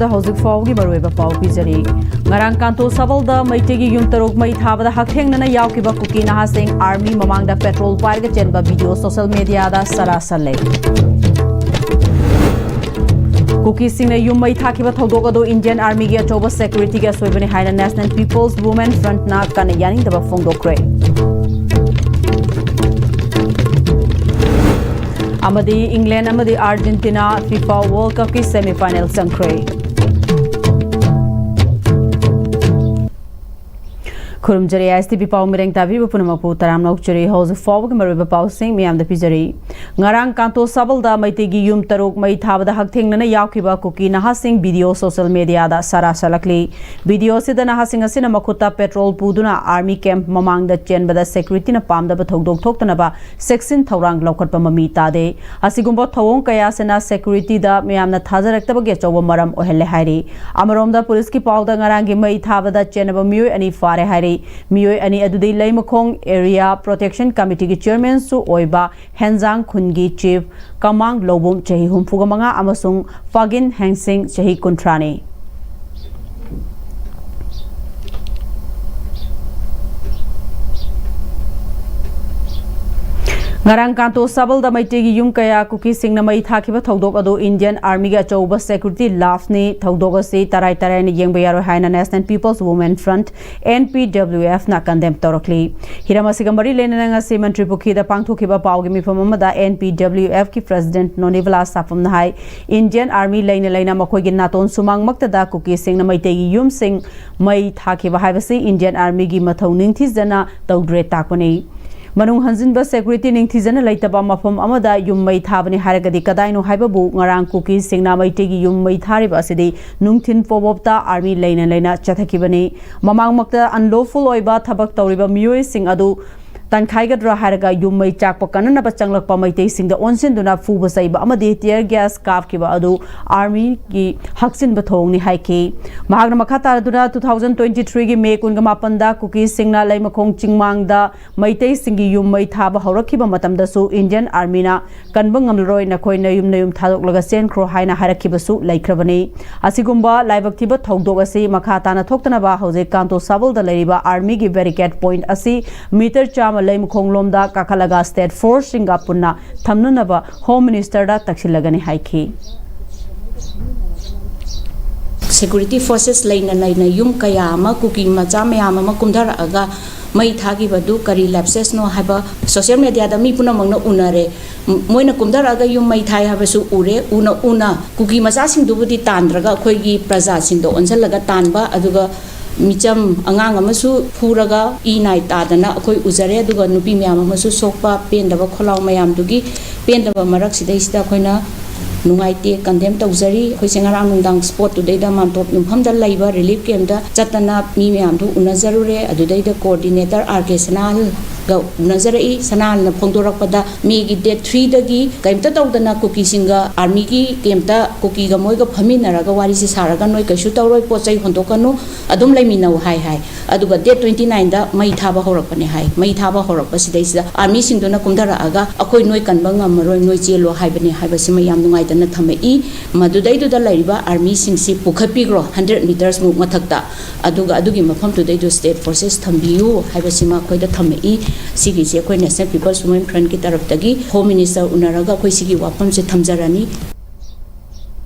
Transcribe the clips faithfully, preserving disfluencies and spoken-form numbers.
ꯗ ꯍꯧꯖꯤꯛ ꯐꯥꯎꯕꯒꯤ ꯃꯔꯨꯑꯣꯏꯕ ꯄꯥꯎ ꯄꯤꯖꯔꯤ꯫ ꯉꯔꯥꯡ ꯀꯥꯟꯇꯣ ꯁꯕꯜꯗ ꯃꯩꯇꯩꯒꯤ ꯌꯨꯝ ꯇꯔꯨꯛ ꯃꯩ ꯊꯥꯕꯗ ꯍꯛꯊꯦꯡꯅꯅ ꯌꯥꯎꯈꯤꯕ ꯀꯨꯀꯤ ꯅꯍꯥꯁꯤꯡ ꯑꯥꯔꯃꯤ ꯃꯃꯥꯡꯗ ꯄꯦꯇ꯭ꯔꯣꯜ ꯄꯥꯏꯔꯒ ꯆꯦꯟꯕ ꯚꯤꯗꯤꯑꯣ ꯁꯣꯁꯦꯜ ꯃꯦꯗꯤꯌꯥꯗ ꯁꯔꯥꯁꯜꯂꯦ꯫ ꯀꯨꯀꯤꯁꯤꯡꯅ ꯌꯨꯝ ꯃꯩ ꯊꯥꯈꯤꯕ ꯊꯧꯗꯣꯛ ꯑꯗꯨ ꯏꯟꯗꯤꯌꯟ ꯑꯥꯔꯃꯤꯒꯤ ꯑꯆꯧꯕ ꯁꯦꯀ꯭ꯌꯨꯔꯤꯇꯤꯒꯤ ꯑꯁꯣꯏꯕꯅꯤ ꯍꯥꯏꯅ National People's Women Frontꯅ ꯀꯟꯅ ꯌꯥꯅꯤꯡꯗꯕ ꯐꯣꯡꯗꯣꯛꯈ꯭ꯔꯦ꯫ ꯑꯃꯗꯤ ꯏꯪꯂꯦꯟ ꯑꯃꯗꯤ ꯑꯥꯔꯖꯦꯟꯇꯤꯅꯥ FIFA World Cupꯀꯤ semifinal ꯆꯪꯈ꯭ꯔꯦ꯫ ꯈꯨꯔꯨꯝꯖꯔꯤ ISTV ꯄꯥꯎ ꯃꯤꯔꯦꯡ ꯇꯥꯕꯤꯕ ꯄꯨꯝꯅꯃꯛꯄꯨ ꯇꯔꯥꯝꯅ ꯑꯣꯛꯆꯔꯤ꯫ ꯍꯧꯖꯤꯛ ꯐꯥꯎꯕꯒꯤ ꯃꯔꯨꯑꯣꯏꯕ ꯄꯥꯎꯁꯤꯡ ꯃꯤꯌꯥꯝꯗ ꯄꯤꯖꯔꯤ꯫ ꯉꯔꯥꯡ ꯀꯥꯟꯇꯣ ꯁꯕꯜꯗ ꯃꯩꯇꯩꯒꯤ ꯌꯨꯝ ꯇꯔꯨꯛ ꯃꯩ ꯊꯥꯕꯗ ꯍꯛꯊꯦꯡꯅꯅ ꯌꯥꯎꯈꯤꯕ ꯀꯨꯀꯤ ꯅꯍꯥꯁꯤꯡ ꯚꯤꯗꯤꯑꯣ ꯁꯣꯁꯦꯜ ꯃꯦꯗꯤꯌꯥꯗ ꯁꯔꯥꯁꯜꯂꯛꯂꯤ꯫ ꯚꯤꯗꯤꯑꯣ ꯑꯁꯤꯗ ꯅꯍꯥꯁꯤꯡ ꯑꯁꯤꯅ ꯃꯈꯨꯠꯇ ꯄꯦꯇ꯭ꯔꯣꯜ ꯄꯨꯗꯨꯅ ꯑꯥꯔꯃꯤ ꯀꯦꯝꯞ ꯃꯃꯥꯡꯗ ꯆꯦꯟꯕꯗ ꯁꯦꯀ꯭ꯌꯨꯔꯤꯇꯤꯅ ꯄꯥꯝꯗꯕ ꯊꯧꯗꯣꯛ ꯊꯣꯛꯇꯅꯕ ꯆꯦꯛꯁꯤꯟ ꯊꯧꯔꯥꯡ ꯂꯧꯈꯠꯄ ꯃꯃꯤ ꯇꯥꯗꯦ꯫ ꯑꯁꯤꯒꯨꯝꯕ ꯊꯧꯑꯣꯡ ꯀꯌꯥꯁꯤꯅ ꯁꯦꯀ꯭ꯌꯨꯔꯤꯇꯤꯗ ꯃꯤꯌꯥꯝꯅ ꯊꯥꯖꯔꯛꯇꯕꯒꯤ ꯑꯆꯧꯕ ꯃꯔꯝ ꯑꯣꯏꯍꯜꯂꯦ ꯍꯥꯏꯔꯤ꯫ ꯑꯃꯔꯣꯝꯗ ꯄꯨꯂꯤꯁꯀꯤ ꯄꯥꯎꯗ ꯉꯔꯥꯡꯒꯤ ꯃꯩ ꯊꯥꯕꯗ ꯆꯦꯟꯅꯕ ꯃꯤꯑꯣꯏ ꯑꯅꯤ ꯐꯥꯔꯦ ꯍꯥꯏꯔꯤ꯫ ꯃꯤꯑꯣꯏ ꯑꯅꯤ ꯑꯗꯨꯗꯤ ꯂꯩꯃꯈꯣꯡ Area Protection Committeeꯒꯤ ꯆꯤꯌꯔꯃꯦꯟꯁꯨ ꯑꯣꯏꯕ ꯍꯦꯟꯖꯥꯡ ꯈꯨꯟꯒꯤ ꯆꯤꯐ ꯀꯃꯥꯡ ꯂꯧꯕꯨꯝ, ꯆꯍꯤ ꯍꯨꯝꯐꯨꯒ ꯃꯉꯥ, ꯑꯃꯁꯨꯡ ꯐꯥꯒꯤꯟ ꯍꯦꯡꯁꯤꯡ, ꯆꯍꯤ ꯀꯨꯟꯊ꯭ꯔꯥꯅꯤ꯫ ꯉꯔꯥꯡ ꯀꯥꯟꯇꯣ ꯁꯕꯜꯗ ꯃꯩꯇꯩꯒꯤ ꯌꯨꯝ ꯀꯌꯥ ꯀꯨꯀꯤꯁꯤꯡꯅ ꯃꯩ ꯊꯥꯈꯤꯕ ꯊꯧꯗꯣꯛ ꯑꯗꯨ ꯏꯟꯗꯤꯌꯟ ꯑꯥꯔꯃꯤꯒꯤ ꯑꯆꯧꯕ ꯁꯦꯀ꯭ꯌꯨꯔꯤꯇꯤ ꯂꯥꯐꯅꯤ꯫ ꯊꯧꯗꯣꯛ ꯑꯁꯤ ꯇꯔꯥꯏ ꯇꯔꯥꯏꯅ ꯌꯦꯡꯕ ꯌꯥꯔꯣꯏ ꯍꯥꯏꯅ National People's Women Front, NPWFꯅ condemn ꯇꯧꯔꯛꯂꯤ꯫ ꯍꯤꯔꯝ ꯑꯁꯤꯒ ꯃꯔꯤ ꯂꯩꯅꯅ ꯉꯁꯤ ꯃꯟꯇ꯭ꯔꯤ ꯄꯨꯈ꯭ꯔꯤꯗ ꯄꯥꯡꯊꯣꯛꯈꯤꯕ ꯄꯥꯎꯒꯤ ꯃꯤꯐꯝ ꯑꯃꯗ NPWFꯀꯤ ꯄ꯭ꯔꯦꯁꯤꯗꯦꯟꯠ ꯅꯣꯅꯤꯕꯂꯥ ꯁꯥꯄꯝꯅ ꯍꯥꯏ, ꯏꯟꯗꯤꯌꯟ ꯑꯥꯔꯃꯤ ꯂꯩꯅ ꯂꯩꯅ ꯃꯈꯣꯏꯒꯤ ꯅꯥꯇꯣꯟ ꯁꯨꯃꯥꯡꯃꯛꯇꯗ ꯀꯨꯀꯤꯁꯤꯡꯅ ꯃꯩꯇꯩꯒꯤ ꯌꯨꯝꯁꯤꯡ ꯃꯩ ꯊꯥꯈꯤꯕ ꯍꯥꯏꯕꯁꯤ ꯏꯟꯗꯤꯌꯟ ꯑꯥꯔꯃꯤꯒꯤ ꯃꯊꯧ ꯅꯤꯡꯊꯤꯖꯅ ꯇꯧꯗ꯭ꯔꯦ ꯇꯥꯛꯄꯅꯤ꯫ ꯃꯅꯨꯡ ꯍꯟꯖꯤꯟꯕ ꯁꯦꯀ꯭ꯌꯨꯔꯤꯇꯤ ꯅꯤꯡꯊꯤꯖꯅ ꯂꯩꯇꯕ ꯃꯐꯝ ꯑꯃꯗ ꯌꯨꯝ ꯃꯩ ꯊꯥꯕꯅꯤ ꯍꯥꯏꯔꯒꯗꯤ ꯀꯗꯥꯏꯅꯣ ꯍꯥꯏꯕꯕꯨ ꯉꯔꯥꯡ ꯀꯨꯀꯤꯁꯤꯡꯅ ꯃꯩꯇꯩꯒꯤ ꯌꯨꯝ ꯃꯩ ꯊꯥꯔꯤꯕ ꯑꯁꯤꯗꯤ ꯅꯨꯡꯊꯤꯟ ꯄꯣꯕꯣꯞꯇ ꯑꯥꯔꯃꯤ ꯂꯩꯅ ꯂꯩꯅ ꯆꯠꯊꯈꯤꯕꯅꯤ꯫ ꯃꯃꯥꯡꯃꯛꯇ ꯑꯟꯂꯣꯐꯨꯜ ꯑꯣꯏꯕ ꯊꯕꯛ ꯇꯧꯔꯤꯕ ꯃꯤꯑꯣꯏꯁꯤꯡ ꯑꯗꯨ ꯇꯥꯟꯈꯥꯏꯒꯗ꯭ꯔꯥ ꯍꯥꯏꯔꯒ ꯌꯨꯝ ꯃꯩ ꯆꯥꯛꯄ ꯀꯟꯅꯅꯕ ꯆꯪꯂꯛꯄ ꯃꯩꯇꯩꯁꯤꯡꯗ ꯑꯣꯟꯁꯤꯟꯗꯨꯅ ꯐꯨꯕ ꯆꯩꯕ ꯑꯃꯗꯤ tear gas ꯀꯥꯞꯈꯤꯕ ꯑꯗꯨ army ꯒꯤ ꯍꯛꯆꯤꯟꯕ ꯊꯧꯑꯣꯡꯅꯤ ꯍꯥꯏꯈꯤ꯫ ꯃꯍꯥꯛꯅ ꯃꯈꯥ ꯇꯥꯔꯗꯨꯅ two thousand twenty three ꯒꯤ May ꯀꯨꯟꯒ ꯃꯥꯄꯟꯗ ꯀꯨꯀꯤꯁꯤꯡꯅ ꯂꯩꯃꯈꯣꯡ ꯆꯤꯡꯃꯥꯡꯗ ꯃꯩꯇꯩꯁꯤꯡꯒꯤ ꯌꯨꯝ ꯃꯩ ꯊꯥꯕ ꯍꯧꯔꯛꯈꯤꯕ ꯃꯇꯝꯗꯁꯨ Indian army ꯅ "ꯀꯟꯕ ꯉꯝꯂꯔꯣꯏ, ꯅꯈꯣꯏ ꯅꯌꯨꯝ ꯅꯌꯨꯝ ꯊꯥꯗꯣꯛꯂꯒ ꯆꯦꯟꯈ꯭ꯔꯣ" ꯍꯥꯏꯅ ꯍꯥꯏꯔꯛꯈꯤꯕꯁꯨ ꯂꯩꯈ꯭ꯔꯕꯅꯤ꯫ ꯑꯁꯤꯒꯨꯝꯕ ꯂꯥꯏꯕꯛ ꯊꯤꯕ ꯊꯧꯗꯣꯛ ꯑꯁꯤ ꯃꯈꯥ ꯇꯥꯅ ꯊꯣꯛꯇꯅꯕ ꯍꯧꯖꯤꯛ ꯀꯥꯟꯇꯣ ꯁꯥꯕꯜꯗ ꯂꯩꯔꯤꯕ army ꯒꯤ barricade point ꯑꯁꯤ meter ꯆꯥꯝꯃ ꯂꯩꯃꯈꯣꯡꯂꯣꯝꯗ ꯀꯥꯈꯠꯂꯒ state force ꯁꯤꯡꯒ ꯄꯨꯟꯅ ꯊꯝꯅꯅꯕ Home Minister ꯗ ꯇꯛꯁꯤꯜꯂꯒꯅꯤ ꯍꯥꯏꯈꯤ꯫ Security forces ꯂꯩꯅ ꯂꯩꯅ ꯌꯨꯝ ꯀꯌꯥ ꯑꯃ ꯀꯨꯀꯤ ꯃꯆꯥ ꯃꯌꯥꯝ ꯑꯃ ꯀꯨꯝꯊꯔꯛꯑꯒ ꯃꯩ ꯊꯥꯈꯤꯕꯗꯨ ꯀꯔꯤ lapses ꯅꯣ ꯍꯥꯏꯕ social media ꯗ ꯃꯤ ꯄꯨꯝꯅꯃꯛꯅ ꯎꯅꯔꯦ꯫ ꯃ-, ꯃꯣꯏꯅ ꯀꯨꯝꯊꯔꯛꯑꯒ ꯌꯨꯝ ꯃꯩ ꯊꯥꯏ ꯍꯥꯏꯕꯁꯨ ꯎꯔꯦ꯫ ꯎꯅ ꯎꯅ ꯀꯨꯀꯤ ꯃꯆꯥꯁꯤꯡꯗꯨꯕꯨꯗꯤ ꯇꯥꯟꯗ꯭ꯔꯒ ꯑꯩꯈꯣꯏꯒꯤ ꯄ꯭ꯔꯖꯥꯁꯤꯡꯗ ꯑꯣꯟꯁꯤꯜꯂꯒ ꯇꯥꯟꯕ, ꯑꯗꯨꯒ ꯃꯤꯆꯝ ꯑꯉꯥꯡ ꯑꯃꯁꯨ ꯐꯨꯔꯒ ꯏ ꯅꯥꯏ ꯇꯥꯗꯅ ꯑꯩꯈꯣꯏ ꯎꯖꯔꯦ꯫ ꯑꯗꯨꯒ ꯅꯨꯄꯤ ꯃꯌꯥꯝ ꯑꯃꯁꯨ ꯁꯣꯛꯄ, ꯄꯦꯟꯗꯕ ꯈꯣꯜꯂꯥꯎ ꯃꯌꯥꯝꯗꯨꯒꯤ ꯄꯦꯟꯗꯕ ꯃꯔꯛꯁꯤꯗꯩꯁꯤꯗ ꯑꯩꯈꯣꯏꯅ ꯅꯨꯡꯉꯥꯏꯇꯦ, condemn ꯇꯧꯖꯔꯤ꯫ ꯑꯩꯈꯣꯏꯁꯦ ꯉꯔꯥꯡ ꯅꯨꯡꯗꯥꯡ spot ꯇꯨꯗꯩꯗ ꯃꯥꯟꯇꯣꯞ ꯌꯨꯝꯐꯝꯗ ꯂꯩꯕ relief camp ꯇ ꯆꯠꯇꯅ ꯃꯤ ꯃꯌꯥꯝꯗꯨ ꯎꯅꯖꯔꯨꯔꯦ꯫ ꯑꯗꯨꯗꯩꯗ coordinator R K ꯁꯅꯥꯍꯜꯒ ꯎꯅꯖꯔꯛꯏ꯫ ꯁꯅꯥꯍꯜꯅ ꯐꯣꯡꯗꯣꯔꯛꯄꯗ May ꯒꯤ date three ꯗꯒꯤ ꯀꯔꯤꯝꯇ ꯇꯧꯗꯅ ꯀꯨꯀꯤꯁꯤꯡꯒ army ꯒꯤ camp ꯇ ꯀꯨꯀꯤꯒ ꯃꯣꯏꯒ ꯐꯝꯃꯤꯟꯅꯔꯒ ꯋꯥꯔꯤꯁꯦ ꯁꯥꯔꯒ "ꯅꯣꯏ ꯀꯩꯁꯨ ꯇꯧꯔꯣꯏ, ꯄꯣꯠ ꯆꯩ ꯍꯣꯟꯗꯣꯛꯀꯅꯨ, ꯑꯗꯨꯝ ꯂꯩꯃꯤꯟꯅꯧ" ꯍꯥꯏ ꯍꯥꯏ꯫ ꯑꯗꯨꯒ date twenty nine ꯗ ꯃꯩ ꯊꯥꯕ ꯍꯧꯔꯛꯄꯅꯦ ꯍꯥꯏ꯫ ꯃꯩ ꯊꯥꯕ ꯍꯧꯔꯛꯄꯁꯤꯗꯩꯁꯤꯗ army ꯁꯤꯡꯗꯨꯅ ꯀꯨꯝꯊꯔꯛꯑꯒ "ꯑꯩꯈꯣꯏ ꯅꯣꯏ ꯀꯟꯕ ꯉꯝꯃꯔꯣꯏ, ꯅꯣꯏ ꯆꯦꯜꯂꯣ" ꯍꯥꯏꯕꯅꯦ ꯍꯥꯏꯕꯁꯤꯃ ꯌꯥꯝ ꯅꯨꯡꯉꯥꯏꯇꯅ ꯊꯝꯃꯛꯏ꯫ ꯃꯗꯨꯗꯩꯗꯨꯗ ꯂꯩꯔꯤꯕ army ꯁꯤꯡꯁꯤ ꯄꯨꯈꯠꯄꯤꯈ꯭ꯔꯣ hundred meters ꯃꯨꯛ ꯃꯊꯛꯇ, ꯑꯗꯨꯒ ꯑꯗꯨꯒꯤ ꯃꯐꯝꯗꯨꯗꯩꯗꯨ state forces ꯊꯝꯕꯤꯌꯨ ꯍꯥꯏꯕꯁꯤꯃ ꯑꯩꯈꯣꯏꯗ ꯊꯝꯃꯛꯏ꯫ ꯁꯤꯒꯤꯁꯤ ꯑꯩꯈꯣꯏ National People's Movement Front ꯀꯤ ꯇꯔꯞꯇꯒꯤ Home Minister ꯎꯅꯔꯒ ꯑꯩꯈꯣꯏ ꯁꯤꯒꯤ ꯋꯥꯐꯝꯁꯦ ꯊꯝꯖꯔꯅꯤ꯫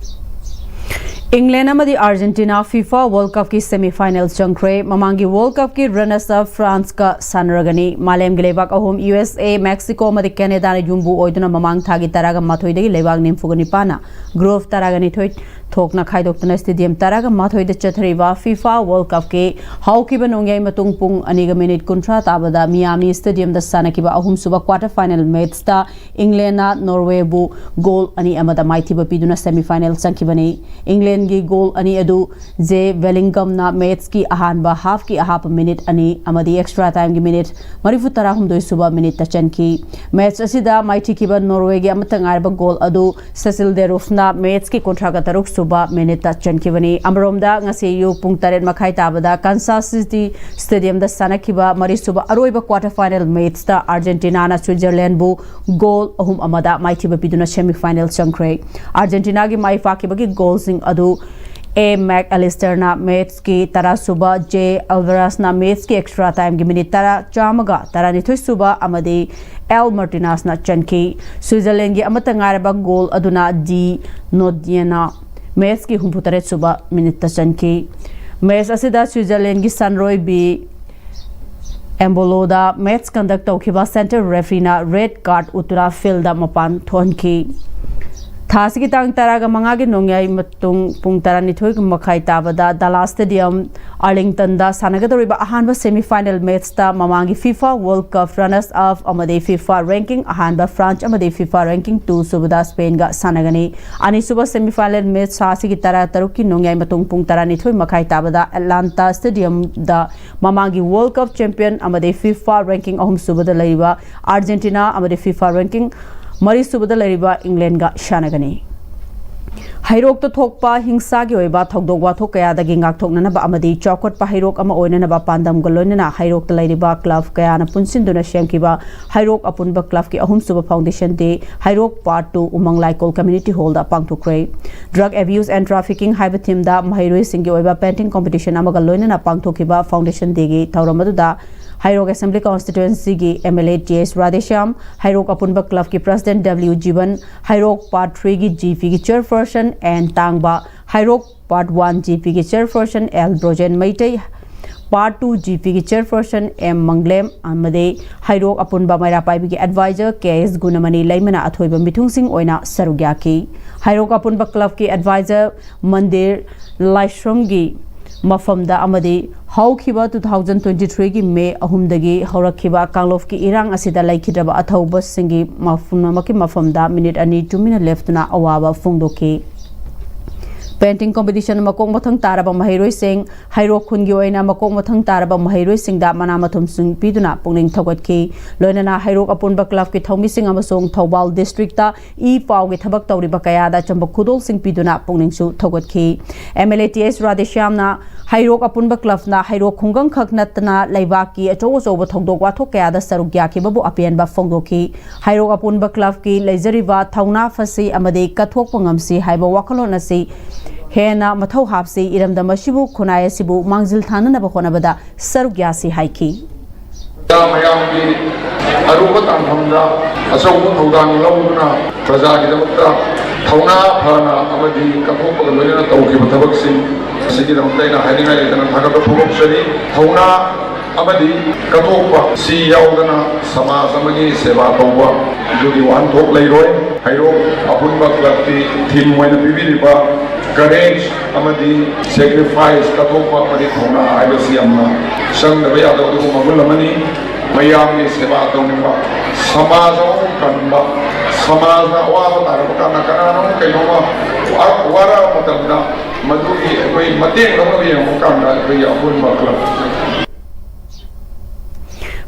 England ꯑꯃꯗꯤ Argentina FIFA World Cup ꯀꯤ semi final ꯆꯪꯈ꯭ꯔꯦ꯫ ꯃꯃꯥꯡꯒꯤ World Cup ꯀꯤ runners up France ꯀ ꯁꯥꯟꯅꯔꯒꯅꯤ꯫ ꯃꯥꯂꯦꯝꯒꯤ ꯂꯩꯕꯥꯛ ꯑꯍꯨꯝ, U S A, Mexico ꯑꯃꯗꯤ Canada ꯅ ꯌꯨꯝꯕꯨ ꯑꯣꯏꯗꯨꯅ ꯃꯃꯥꯡ ꯊꯥꯒꯤ ꯇꯔꯥꯒ ꯃꯥꯊꯣꯏꯗꯒꯤ ꯂꯩꯕꯥꯛ ꯅꯤꯐꯨꯒ ꯅꯤꯄꯥꯟꯅ group ꯇꯔꯥꯒ ꯅꯤꯊꯣꯏ ꯊꯣꯛꯅ ꯈꯥꯏꯗꯣꯛꯇꯨꯅ ꯁ꯭ꯇꯦꯗꯤꯌꯝ ꯇꯔꯥꯒ ꯃꯥꯊꯣꯏꯗ ꯆꯠꯊꯔꯤꯕ ꯐꯤꯐꯥ ꯋꯥꯔꯜ ꯀꯞꯀꯤ ꯍꯧꯈꯤꯕ ꯅꯣꯡꯌꯥꯏ ꯃꯇꯨꯡ ꯄꯨꯡ ꯑꯅꯤꯒ ꯃꯤꯅꯤꯠ ꯀꯨꯟꯊ꯭ꯔꯥ ꯇꯥꯕꯗ ꯃꯤꯌꯥꯃꯤ ꯁ꯭ꯇꯦꯗꯤꯌꯝꯗ ꯁꯥꯟꯅꯈꯤꯕ ꯑꯍꯨꯝꯁꯨꯕ ꯀ꯭ꯋꯥꯇꯔ ꯐꯥꯏꯅꯦꯜ ꯃꯦꯠꯁꯇ ꯏꯪꯂꯦꯟꯅ ꯅꯣꯔꯋꯦꯕꯨ ꯒꯣꯜ ꯑꯅꯤ ꯑꯃꯗ ꯃꯥꯏꯊꯤꯕ ꯄꯤꯗꯨꯅ ꯁꯦꯃꯤꯐꯥꯏꯅꯦꯜ ꯆꯪꯈꯤꯕꯅꯤ꯫ ꯏꯪꯂꯦꯟꯒꯤ ꯒꯣꯜ ꯑꯅꯤ ꯑꯗꯨ ꯖꯦ ꯕꯦꯂꯤꯡꯒꯝꯅ ꯃꯦꯠꯁꯀꯤ ꯑꯍꯥꯟꯕ ꯍꯥꯐꯀꯤ ꯑꯍꯥꯞꯄ ꯃꯤꯅꯤꯠ ꯑꯅꯤ ꯑꯃꯗꯤ ꯑꯦꯛꯁꯇ꯭ꯔꯥ ꯇꯥꯏꯝꯒꯤ ꯃꯤꯅꯤꯠ ꯃꯔꯤꯐꯨ ꯇꯔꯥꯍꯨꯝꯗꯣꯏ ꯁꯨꯕ ꯃꯤꯅꯤꯠꯇ ꯆꯟꯈꯤ꯫ ꯃꯦꯠꯁ ꯑꯁꯤꯗ ꯃꯥꯏꯊꯤꯈꯤꯕ ꯅꯣꯔꯋꯦꯒꯤ ꯑꯃꯠꯇ ꯉꯥꯏꯔꯕ ꯒꯣꯜ ꯑꯗꯨ ꯁꯦꯁꯤꯜ ꯗꯦꯔꯨꯐꯅ ꯃꯦꯠꯁꯀꯤ ꯀꯨꯟꯊ꯭ꯔꯥꯒ ꯇꯔꯨꯛ ꯁꯨꯕ ꯃꯤꯅꯤꯠꯇ ꯆꯟꯈꯤꯕꯅꯤ꯫ ꯑꯃꯔꯣꯝꯗ ꯉꯁꯤ ꯑꯌꯨꯛ ꯄꯨꯡ ꯇꯔꯦꯠ ꯃꯈꯥꯏ ꯇꯥꯕꯗ ꯀꯟꯁꯥꯁ ꯁꯤꯇꯤ ꯁ꯭ꯇꯦꯗꯤꯌꯝꯗ ꯁꯥꯟꯅꯈꯤꯕ ꯃꯔꯤꯁꯨꯕ ꯑꯔꯣꯏꯕ ꯀ꯭ꯋꯥꯇꯔ ꯐꯥꯏꯅꯦꯜ ꯃꯦꯠꯁꯇ ꯑꯥꯔꯖꯦꯟꯇꯤꯅꯥꯅ ꯁ꯭ꯋꯤꯠꯖꯔꯂꯦꯟꯕꯨ ꯒꯣꯜ ꯑꯍꯨꯝ ꯑꯃꯗ ꯃꯥꯏꯊꯤꯕ ꯄꯤꯗꯨꯅ ꯁꯦꯃꯤꯐꯥꯏꯅꯦꯜ ꯆꯪꯈ꯭ꯔꯦ꯫ ꯑꯥꯔꯖꯦꯟꯇꯤꯅꯥꯒꯤ ꯃꯥꯏ ꯄꯥꯛꯈꯤꯕꯒꯤ ꯒꯣꯜꯁꯤꯡ ꯑꯗꯨ ꯑꯦ ꯃꯦꯛ ꯑꯦꯂꯤꯁꯇꯔꯅ ꯃꯦꯠꯁꯀꯤ ꯇꯔꯥꯁꯨꯕ, ꯖꯦ ꯑꯜꯚꯥꯔꯥꯁꯅ ꯃꯦꯠꯁꯀꯤ ꯑꯦꯛꯁꯇ꯭ꯔꯥ ꯇꯥꯏꯝꯒꯤ ꯃꯤꯅꯤꯠ ꯇꯔꯥ, ꯆꯥꯝꯃꯒ ꯇꯔꯥꯅꯤꯊꯣꯏ ꯁꯨꯕ ꯑꯃꯗꯤ ꯑꯦꯜ ꯃꯥꯔꯇꯤꯅꯥꯁꯅ ꯆꯟꯈꯤ꯫ ꯁ꯭ꯋꯤꯖꯔꯂꯦꯟꯒꯤ ꯑꯃꯠꯇ ꯉꯥꯏꯔꯕ ꯒꯣꯜ ꯑꯗꯨꯅ ꯗꯤ ꯅꯣꯗꯤꯌꯦꯅ ꯃꯦꯠꯁꯀꯤ ꯍꯨꯝꯐꯨꯇꯔꯦꯠ ꯁꯨꯕ ꯃꯤꯅꯤꯠꯇ ꯆꯟꯈꯤ꯫ ꯃꯦꯠꯁ ꯑꯁꯤꯗ ꯁ꯭ꯋꯤꯖꯔꯂꯦꯟꯒꯤ ꯁꯟꯔꯣꯏꯕꯤ ꯑꯦꯝꯕꯣꯂꯣꯗ ꯃꯦꯠꯁ ꯀꯟꯗꯛ ꯇꯧꯈꯤꯕ ꯁꯦꯟꯇꯔ ꯔꯦꯐ꯭ꯔꯤꯅ ꯔꯦꯗ ꯀꯥꯔꯗ ꯎꯠꯇꯨꯅ ꯐꯤꯜꯗ ꯃꯄꯥꯟ ꯊꯣꯛꯍꯟꯈꯤ꯫ ꯊꯥ ꯑꯁꯤꯒꯤ ꯇꯥꯡ ꯇꯔꯥꯒ ꯃꯉꯥꯒꯤ ꯅꯣꯡꯌꯥꯏ ꯃꯇꯨꯡ ꯄꯨꯡ ꯇꯔꯥꯅꯤꯊꯣꯏ ꯃꯈꯥꯏ ꯇꯥꯕꯗ ꯗꯂꯥꯁ ꯁ꯭ꯇꯦꯗꯤꯌꯝ ꯑꯥꯔꯂꯤꯡꯇꯟꯗ ꯁꯥꯟꯅꯒꯗꯧꯔꯤꯕ ꯑꯍꯥꯟꯕ ꯁꯦꯃꯤꯐꯥꯏꯅꯦꯜ ꯃꯦꯠꯁꯇ ꯃꯃꯥꯡꯒꯤ FIFA world cup runners up ꯑꯃꯗꯤ ꯐꯤꯐꯥ ꯔꯦꯡꯀꯤꯡ ꯑꯍꯥꯟꯕ ꯐ꯭ꯔꯥꯟꯁ ꯑꯃꯗꯤ ꯐꯤꯐꯥ ꯔꯦꯡꯀꯤꯡ ꯇꯨ ꯁꯨꯕꯗ ꯁ꯭ꯄꯦꯟꯒ ꯁꯥꯟꯅꯒꯅꯤ꯫ ꯑꯅꯤꯁꯨꯕ ꯁꯦꯃꯤꯐꯥꯏꯅꯦꯜ ꯃꯦꯠꯁ ꯊꯥ ꯑꯁꯤꯒꯤ ꯇꯔꯥ ꯇꯔꯨꯛꯀꯤ ꯅꯣꯡꯌꯥꯏ ꯃꯇꯨꯡ ꯄꯨꯡ ꯇꯔꯥꯅꯤꯊꯣꯏ ꯃꯈꯥꯏ ꯇꯥꯕꯗ ꯑꯦꯠꯂꯥꯟꯇꯥ ꯁ꯭ꯇꯦꯗꯤꯌꯝꯗ ꯃꯃꯥꯡꯒꯤ ꯋꯥꯔꯜ ꯀꯞ ꯆꯦꯝꯄꯤꯌꯟ ꯑꯃꯗꯤ ꯐꯤꯐꯥ ꯔꯦꯡꯀꯤꯡ ꯑꯍꯨꯝ ꯁꯨꯕꯗ ꯂꯩꯔꯤꯕ ꯑꯥꯔꯖꯦꯟꯇꯤꯅꯥ ꯑꯃꯗꯤ ꯐꯤꯐꯥ ꯔꯦꯡꯀꯤꯡ ꯃꯔꯤ ꯁꯨꯕꯗ ꯂꯩꯔꯤꯕ ꯏꯪꯂꯦꯟꯒ ꯁꯥꯟꯅꯒꯅꯤ꯫ ꯍꯩꯔꯣꯛꯇ ꯊꯣꯛꯄ ꯍꯤꯡꯁꯥꯒꯤ ꯑꯣꯏꯕ ꯊꯧꯗꯣꯛ ꯋꯥꯊꯣꯛ ꯀꯌꯥꯗꯒꯤ ꯉꯥꯛꯊꯣꯛꯅꯅꯕ ꯑꯃꯗꯤ ꯆꯥꯎꯈꯠꯄ ꯍꯩꯔꯣꯛ ꯑꯃ ꯑꯣꯏꯅꯅꯕ ꯄꯥꯟꯗꯝꯒ ꯂꯣꯏꯅꯅ ꯍꯩꯔꯣꯛꯇ ꯂꯩꯔꯤꯕ ꯀ꯭ꯂꯕ ꯀꯌꯥꯅ ꯄꯨꯟꯁꯤꯟꯗꯨꯅ ꯁꯦꯝꯈꯤꯕ ꯍꯩꯔꯣꯛ ꯑꯄꯨꯟꯕ ꯀ꯭ꯂꯕꯀꯤ ꯑꯍꯨꯝꯁꯨꯕ ꯐꯥꯎꯟꯗꯦꯁꯟ ꯗꯦ ꯍꯩꯔꯣꯛ ꯄꯥꯔꯠ ꯇꯨ ꯎꯃꯪ ꯂꯥꯏꯀꯣꯜ ꯀꯝꯃ꯭ꯌꯨꯅꯤꯇꯤ ꯍꯣꯜꯗ ꯄꯥꯡꯊꯣꯛꯈ꯭ꯔꯦ꯫ ꯗ꯭ꯔꯒ ꯑꯦꯕ꯭ꯌꯨꯁ ꯑꯦꯟ ꯇ꯭ꯔꯥꯐꯤꯀꯤꯡ ꯍꯥꯏꯕ ꯊꯤꯝꯗ ꯃꯍꯩꯔꯣꯏꯁꯤꯡꯒꯤ ꯑꯣꯏꯕ ꯄꯦꯟꯇꯤꯡ ꯀꯝꯄꯤꯇꯤꯁꯟ ꯑꯃꯒ ꯂꯣꯏꯅꯅ ꯄꯥꯡꯊꯣꯛꯈꯤꯕ ꯐꯥꯎꯟꯗꯦꯁꯟ ꯗꯦꯒꯤ ꯊꯧꯔꯝ ꯑꯗꯨꯗ ꯍꯩꯔꯣꯛ ꯑꯦꯁꯦꯝꯕ꯭ꯂꯤ ꯀꯣꯟꯁꯇꯤꯇ꯭ꯋꯦꯟꯁꯤꯒꯤ M L A T S Radheshyam, Heirok ꯑꯄꯨꯟꯕ ꯀ꯭ꯂꯕꯀꯤ ꯄ꯭ꯔꯁꯤꯗꯦꯟ ꯗꯕ꯭ꯂꯤꯎ ꯖꯤꯕꯟ, ꯍꯩꯔꯣꯛ ꯄꯥꯔꯠ ꯊ꯭ꯔꯤꯒꯤ ꯖꯤ ꯄꯤꯒꯤ ꯆꯤꯌꯔꯄꯔꯁꯟ ꯑꯦꯟ ꯇꯥꯡꯕ, ꯍꯩꯔꯣꯛ ꯄꯥꯔꯠ ꯋꯥꯟ ꯖꯤ ꯄꯤꯒꯤ chairperson L Brojen Meitei, Part two G P ꯒꯤ chairperson M ꯃꯪꯂꯦꯝ ꯑꯃꯗꯤ ꯍꯩꯔꯣꯛ ꯑꯄꯨꯟꯕ ꯃꯩꯔꯥ ꯄꯥꯏꯕꯤꯒꯤ advisor K S ꯒꯨꯅꯃꯅꯤ ꯂꯩꯃꯅ ꯑꯊꯣꯏꯕ ꯃꯤꯊꯨꯡꯁꯤꯡ ꯑꯣꯏꯅ ꯁꯔꯨꯛ ꯌꯥꯈꯤ꯫ ꯍꯩꯔꯣꯛ ꯑꯄꯨꯟꯕ club ꯀꯤ advisor ꯃꯟꯗꯤꯔ ꯂꯥꯏꯁ꯭ꯔꯝꯒꯤ ꯃꯐꯝꯗ ꯑꯃꯗꯤ ꯍꯧꯈꯤꯕ two thousand twenty three ꯒꯤ May ꯑꯍꯨꯝꯗꯒꯤ ꯍꯧꯔꯛꯈꯤꯕ ꯀꯥꯡꯂꯨꯞꯀꯤ ꯏꯔꯥꯡ ꯑꯁꯤꯗ ꯂꯩꯈꯤꯗ꯭ꯔꯕ ꯑꯊꯧꯕꯁꯤꯡꯒꯤ ꯃꯐꯝ ꯑꯃꯒꯤ ꯃꯐꯝꯗ ꯃꯤꯅꯤꯠ ꯑꯅꯤ ꯇꯨꯃꯤꯟꯅ ꯂꯦꯞꯇꯨꯅ ꯑꯋꯥꯕ ꯐꯣꯡꯗꯣꯛꯈꯤ꯫ Painting competition ꯃꯀꯣꯛ ꯃꯊꯪ ꯇꯥꯔꯕ ꯃꯍꯩꯔꯣꯏꯁꯤꯡ, ꯍꯩꯔꯣꯛ ꯈꯨꯟꯒꯤ ꯑꯣꯏꯅ ꯃꯀꯣꯛ ꯃꯊꯪ ꯇꯥꯔꯕ ꯃꯍꯩꯔꯣꯏꯁꯤꯡꯗ ꯃꯅꯥ ꯃꯊꯨꯝꯁꯤꯡ ꯄꯤꯗꯨꯅ ꯄꯨꯛꯅꯤꯡ ꯊꯧꯒꯠꯈꯤ꯫ ꯂꯣꯏꯅꯅ ꯍꯩꯔꯣꯛ ꯑꯄꯨꯟꯕ club ꯀꯤ ꯊꯧꯃꯤꯁꯤꯡ ꯑꯃꯁꯨꯡ ꯊꯧꯕꯥꯜ district ꯇ ꯏ ꯄꯥꯎꯒꯤ ꯊꯕꯛ ꯇꯧꯔꯤꯕ ꯀꯌꯥꯗ ꯑꯆꯝꯕ ꯈꯨꯗꯣꯜꯁꯤꯡ ꯄꯤꯗꯨꯅ ꯄꯨꯛꯅꯤꯡꯁꯨ ꯊꯧꯒꯠꯈꯤ꯫ M L A T S ꯔꯥꯙꯦꯁ꯭ꯌꯥꯝꯅ ꯍꯩꯔꯣꯛ ꯑꯄꯨꯟꯕ club ꯅ ꯍꯩꯔꯣꯛ ꯈꯨꯡꯒꯪ ꯈꯛ ꯅꯠꯇꯅ ꯂꯩꯕꯥꯛꯀꯤ ꯑꯆꯧ ꯑꯆꯧꯕ ꯊꯧꯗꯣꯛ ꯋꯥꯊꯣꯛ ꯀꯌꯥꯗ ꯁꯔꯨꯛ ꯌꯥꯈꯤꯕꯕꯨ ꯑꯄꯦꯟꯕ ꯐꯣꯡꯗꯣꯛꯈꯤ꯫ ꯍꯩꯔꯣꯛ ꯑꯄꯨꯟꯕ club ꯀꯤ ꯂꯩꯖꯔꯤꯕ ꯊꯧꯅꯥ ꯐꯁꯤ ꯑꯃꯗꯤ ꯀꯠꯊꯣꯛꯄ ꯉꯝꯁꯤ ꯍꯥꯏꯕ ꯋꯥꯈꯜꯂꯣꯟ ꯑꯁꯤ ꯍꯦꯟꯅ ꯃꯊꯧ ꯍꯥꯞꯁꯤ, ꯏꯔꯝꯗꯝ ꯑꯁꯤꯕꯨ, ꯈꯨꯟꯅꯥꯏ ꯑꯁꯤꯕꯨ ꯃꯥꯡꯖꯤꯜ ꯊꯥꯅꯅꯕ ꯍꯣꯠꯅꯕꯗ ꯁꯔꯨꯛ ꯌꯥꯁꯤ ꯍꯥꯏꯈꯤ꯫ ꯃꯌꯥꯝꯒꯤ ꯑꯔꯨꯕ ꯇꯥꯟꯐꯝꯗ ꯑꯆꯧꯕ ꯊꯧꯗꯥꯡ ꯂꯧꯗꯨꯅ ꯄ꯭ꯔꯖꯥꯒꯤꯗꯃꯛꯇ ꯊꯧꯅꯥ ꯐꯅ ꯑꯃꯗꯤ ꯀꯠꯊꯣꯛꯄꯒ ꯂꯣꯏꯅꯅ ꯇꯧꯈꯤꯕ ꯊꯕꯛꯁꯤꯡ ꯑꯁꯤꯒꯤꯗꯃꯛꯇ ꯑꯩꯅ ꯍꯥꯏꯅꯤꯡꯉꯥꯏ ꯂꯩꯇꯅ ꯊꯥꯒꯠꯄ ꯐꯣꯡꯗꯣꯛꯆꯔꯤ꯫ ꯊꯧꯅꯥ ꯑꯃꯗꯤ ꯀꯠꯊꯣꯛꯄ ꯁꯤ ꯌꯥꯎꯗꯅ ꯁꯃꯥꯖ ꯑꯃꯒꯤ ꯁꯦꯕꯥ ꯇꯧꯕ ꯑꯗꯨꯒꯤ ꯋꯥꯍꯟꯊꯣꯛ ꯂꯩꯔꯣꯏ꯫ ꯍꯩꯔꯣꯛ ꯑꯄꯨꯟꯕ club ꯀꯤ theme ꯑꯣꯏꯅ ꯄꯤꯕꯤꯔꯤꯕ courage ꯑꯃꯗꯤ sacrifice, ꯀꯠꯊꯣꯛꯄ ꯑꯃꯗꯤ ꯊꯧꯅꯥ ꯍꯥꯏꯕꯁꯤ ꯌꯥꯝꯅ ꯆꯪꯗꯕ ꯌꯥꯗꯕ ꯑꯗꯨꯒꯨꯝꯕ ꯃꯒꯨꯟ ꯑꯃꯅꯤ꯫ ꯃꯌꯥꯝꯒꯤ ꯁꯦꯕꯥ ꯇꯧꯅꯤꯡꯕ, ꯁꯃꯥꯖ ꯑꯃꯕꯨ ꯀꯟꯕ, ꯁꯃꯥꯖꯅ ꯑꯋꯥꯕ ꯇꯥꯔꯛꯄ ꯀꯥꯟꯗ ꯀꯅꯥꯅꯣꯝ ꯀꯩꯅꯣꯝꯃ ꯋꯥ-, ꯋꯥꯔꯛꯑ ꯃꯇꯝꯗ ꯃꯗꯨꯒꯤ ꯑꯩꯈꯣꯏ ꯃꯇꯦꯡ ꯂꯧꯅꯕ ꯌꯦꯡꯕ ꯀꯥꯟꯗ ꯑꯩꯈꯣꯏꯒꯤ ꯑꯄꯨꯟꯕ club꯫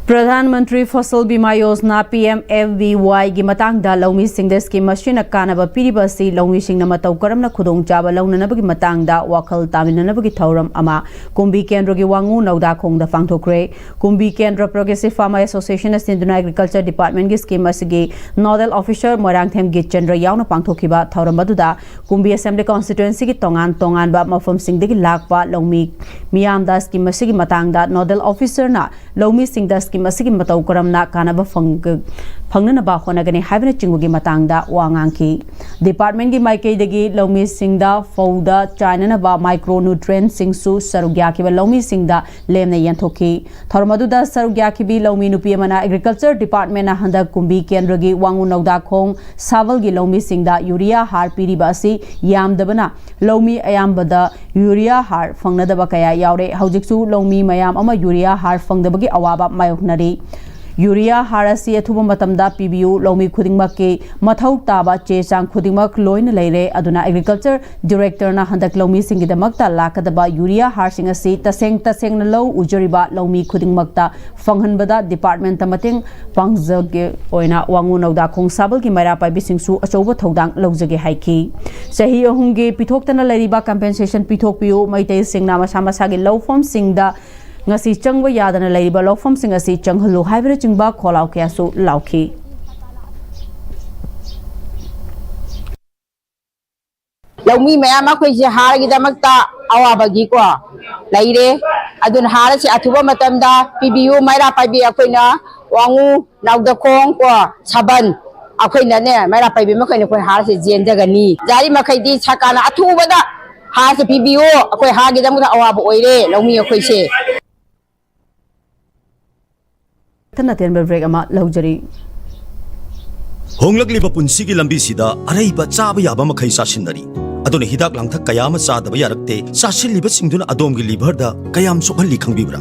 Pradhan Mantri Fasal bima Yojana, P M F B Y ꯒꯤ ꯃꯇꯥꯡꯗ ꯂꯧꯃꯤꯁꯤꯡꯗ scheme ꯑꯁꯤꯅ ꯀꯥꯟꯅꯕ ꯄꯤꯔꯤꯕ ꯑꯁꯤ ꯂꯧꯃꯤꯁꯤꯡꯅ ꯃꯇꯧ ꯀꯔꯝꯅ ꯈꯨꯗꯣꯡꯆꯥꯕ ꯂꯧꯅꯅꯕꯒꯤ ꯃꯇꯥꯡꯗ ꯋꯥꯈꯜ ꯇꯥꯃꯤꯟꯅꯅꯕꯒꯤ ꯊꯧꯔꯝ ꯑꯃ ꯀꯨꯝꯕꯤ ꯀꯦꯟꯗ꯭ꯔꯒꯤ ꯋꯥꯉꯨ ꯅꯧꯗꯥꯈꯣꯡꯗ ꯄꯥꯡꯊꯣꯛꯈ꯭ꯔꯦ꯫ ꯀꯨꯝꯕꯤ ꯀꯦꯟꯗ꯭ꯔ Progressive Farmer Association ꯅ ꯁꯤꯟꯗꯨꯅ Agriculture Department ꯀꯤ scheme ꯑꯁꯤꯒꯤ nodal officer ꯃꯣꯏꯔꯥꯡꯊꯦꯝ ꯒꯤꯠꯆꯟꯗ꯭ꯔ ꯌꯥꯎꯅ ꯄꯥꯡꯊꯣꯛꯈꯤꯕ ꯊꯧꯔꯝ ꯑꯗꯨꯗ ꯀꯨꯝꯕꯤ Assembly Constituency ꯒꯤ ꯇꯣꯉꯥꯟ ꯇꯣꯉꯥꯟꯕ ꯃꯐꯝꯁꯤꯡꯗꯒꯤ ꯂꯥꯛꯄ ꯂꯧꯃꯤ ꯃꯤꯌꯥꯝꯗ scheme ꯑꯁꯤꯒꯤ ꯃꯇꯥꯡꯗ nodal officer ꯅ ꯂꯧꯃꯤꯁꯤꯡꯗ scheme ꯃꯁꯤꯒꯤ ꯃꯇꯧ ꯀꯔꯝꯅ ꯀꯥꯟꯅꯕ ꯐꯪ-, ꯐꯪꯅꯅꯕ ꯍꯣꯠꯅꯒꯅꯤ ꯍꯥꯏꯕꯅꯆꯤꯡꯕꯒꯤ ꯃꯇꯥꯡꯗ ꯋꯥ ꯉꯥꯡꯈꯤ꯫ ꯗꯤꯄꯥꯔꯠꯃꯦꯟꯒꯤ ꯃꯥꯏꯀꯩꯗꯒꯤ ꯂꯧꯃꯤꯁꯤꯡꯗ ꯐꯧꯗ ꯆꯥꯏꯅꯅꯕ ꯃꯥꯏꯀ꯭ꯔꯣ ꯅ꯭ꯌꯨꯇ꯭ꯔꯦꯟꯁꯤꯡꯁꯨ ꯁꯔꯨꯛ ꯌꯥꯈꯤꯕ ꯂꯧꯃꯤꯁꯤꯡꯗ ꯂꯦꯝꯅ ꯌꯦꯟꯊꯣꯛꯈꯤ꯫ ꯊꯧꯔꯝ ꯑꯗꯨꯗ ꯁꯔꯨꯛ ꯌꯥꯈꯤꯕꯤ ꯂꯧꯃꯤ ꯅꯨꯄꯤ ꯑꯃꯅ ꯑꯦꯒ꯭ꯔꯤꯀꯜꯆꯔ ꯗꯤꯄꯥꯔꯠꯃꯦꯟꯅ ꯍꯟꯗꯛ ꯀꯨꯝꯕꯤ ꯀꯦꯟꯗ꯭ꯔꯒꯤ ꯋꯥꯉꯨ ꯅꯧꯗꯥꯈꯣꯡ ꯁꯥꯕꯜꯒꯤ ꯂꯧꯃꯤꯁꯤꯡꯗ ꯌꯨꯔꯤꯌꯥ ꯍꯥꯔ ꯄꯤꯔꯤꯕ ꯑꯁꯤ ꯌꯥꯝꯗꯕꯅ ꯂꯧꯃꯤ ꯑꯌꯥꯝꯕꯗ ꯌꯨꯔꯤꯌꯥ ꯍꯥꯔ ꯐꯪꯅꯗꯕ ꯀꯌꯥ ꯌꯥꯎꯔꯦ꯫ ꯍꯧꯖꯤꯛꯁꯨ ꯂꯧꯃꯤ ꯃꯌꯥꯝ ꯑꯃ ꯌꯨꯔꯤꯌꯥ ꯍꯥꯔ ꯐꯪꯗꯕꯒꯤ ꯑꯋꯥꯕ ꯃꯥꯌꯣꯛꯅꯔꯤ꯫ ꯌꯨꯔꯤꯌꯥ ꯍꯥꯔ ꯑꯁꯤ ꯑꯊꯨꯕ ꯃꯇꯝꯗ ꯄꯤꯕꯤꯌꯨ꯫ ꯂꯧꯃꯤ ꯈꯨꯗꯤꯡꯃꯛꯀꯤ ꯃꯊꯧ ꯇꯥꯕ ꯆꯦ ꯆꯥꯡ ꯈꯨꯗꯤꯡꯃꯛ ꯂꯣꯏꯅ ꯂꯩꯔꯦ꯫ ꯑꯗꯨꯅ ꯑꯦꯒ꯭ꯔꯤꯀꯜꯆꯔ ꯗꯤꯔꯦꯛꯇꯔꯅ ꯍꯟꯗꯛ ꯂꯧꯃꯤꯁꯤꯡꯒꯤꯗꯃꯛꯇ ꯂꯥꯛꯀꯗꯕ ꯌꯨꯔꯤꯌꯥ ꯍꯥꯔꯁꯤꯡ ꯑꯁꯤ ꯇꯁꯦꯡ ꯇꯁꯦꯡꯅ ꯂꯧ ꯎꯖꯔꯤꯕ ꯂꯧꯃꯤ ꯈꯨꯗꯤꯡꯃꯛꯇ ꯐꯪꯍꯟꯕꯗ ꯗꯤꯄꯥꯔꯠꯃꯦꯟꯇ ꯃꯇꯦꯡ ꯄꯥꯡꯖꯒꯦ ꯑꯣꯏꯅ ꯋꯥꯉꯨ ꯅꯧꯗꯥꯈꯣꯡ ꯁꯥꯕꯜꯒꯤ ꯃꯩꯔꯥ ꯄꯥꯏꯕꯤꯁꯤꯡꯁꯨ ꯑꯆꯧꯕ ꯊꯧꯗꯥꯡ ꯂꯧꯖꯒꯦ ꯍꯥꯏꯈꯤ꯫ ꯆꯍꯤ ꯑꯍꯨꯝꯒꯤ ꯄꯤꯊꯣꯛꯇꯅ ꯂꯩꯔꯤꯕ ꯀꯝꯄꯦꯟꯁꯦꯁꯟ ꯄꯤꯊꯣꯛꯄꯤꯌꯨ꯫ ꯃꯩꯇꯩꯁꯤꯡꯅ ꯃꯁꯥ ꯃꯁꯥꯒꯤ ꯂꯧꯐꯝꯁꯤꯡꯗ ꯉꯁꯤ ꯆꯪꯕ ꯌꯥꯗꯅ ꯂꯩꯔꯤꯕ ꯂꯧꯐꯝꯁꯤꯡ ꯑꯁꯤ ꯆꯪꯍꯜꯂꯨ ꯍꯥꯏꯕꯅꯆꯤꯡꯕ ꯈꯣꯜꯂꯥꯎ ꯀꯌꯥꯁꯨ ꯂꯥꯎꯈꯤ꯫ ꯂꯧꯃꯤ ꯃꯌꯥꯝ ꯑꯩꯈꯣꯏꯁꯦ ꯍꯥꯔꯒꯤꯗꯃꯛꯇ ꯑꯋꯥꯕꯒꯤꯀꯣ ꯂꯩꯔꯦ꯫ ꯑꯗꯨꯅ ꯍꯥꯔ ꯑꯁꯤ ꯑꯊꯨꯕ ꯃꯇꯝꯗ ꯄꯤꯕꯤꯌꯨ꯫ ꯃꯩꯔꯥ ꯄꯥꯏꯕꯤ ꯑꯩꯈꯣꯏꯅ ꯋꯥꯉꯨ, ꯅꯥꯎꯗꯈꯣꯡ ꯀꯣ ꯁꯥꯕꯟ ꯑꯩꯈꯣꯏꯅꯅꯦ, ꯃꯩꯔꯥ ꯄꯥꯏꯕꯤ ꯃꯈꯩꯅ ꯑꯩꯈꯣꯏ ꯍꯥꯔꯁꯦ ꯆꯦꯟꯖꯒꯅꯤ꯫ ꯌꯥꯔꯤ ꯃꯈꯩꯗꯤ ꯁꯔꯀꯥꯔꯅ ꯑꯊꯨꯕꯗ ꯍꯥꯔꯁꯦ ꯄꯤꯕꯤꯌꯨ꯫ ꯑꯩꯈꯣꯏ ꯍꯥꯔꯒꯤꯗꯃꯛꯇ ꯑꯋꯥꯕ ꯑꯣꯏꯔꯦ ꯂꯧꯃꯤ ꯑꯩꯈꯣꯏꯁꯦ꯫ ꯊꯟꯅ ꯇꯦꯟꯕ ꯕ꯭ꯔꯦꯛ ꯑꯃ ꯂꯧꯖꯔꯤ꯫ ꯍꯣꯡꯂꯛꯂꯤꯕ ꯄꯨꯟꯁꯤꯒꯤ ꯂꯝꯕꯤꯁꯤꯗ ꯑꯔꯩꯕ ꯆꯥꯕ ꯌꯥꯕ ꯃꯈꯩ ꯆꯥꯁꯤꯟꯅꯔꯤ꯫ ꯑꯗꯨꯅ ꯍꯤꯗꯥꯛ ꯂꯥꯡꯊꯛ ꯀꯌꯥ ꯑꯃ ꯆꯥꯗꯕ ꯌꯥꯔꯛꯇꯦ꯫ ꯆꯥꯁꯤꯜꯂꯤꯕꯁꯤꯡꯗꯨꯅ ꯑꯗꯣꯝꯒꯤ ꯂꯤꯚꯔꯗ ꯀꯌꯥꯝ ꯁꯣꯛꯍꯜꯂꯤ ꯈꯪꯕꯤꯕ꯭ꯔꯥ?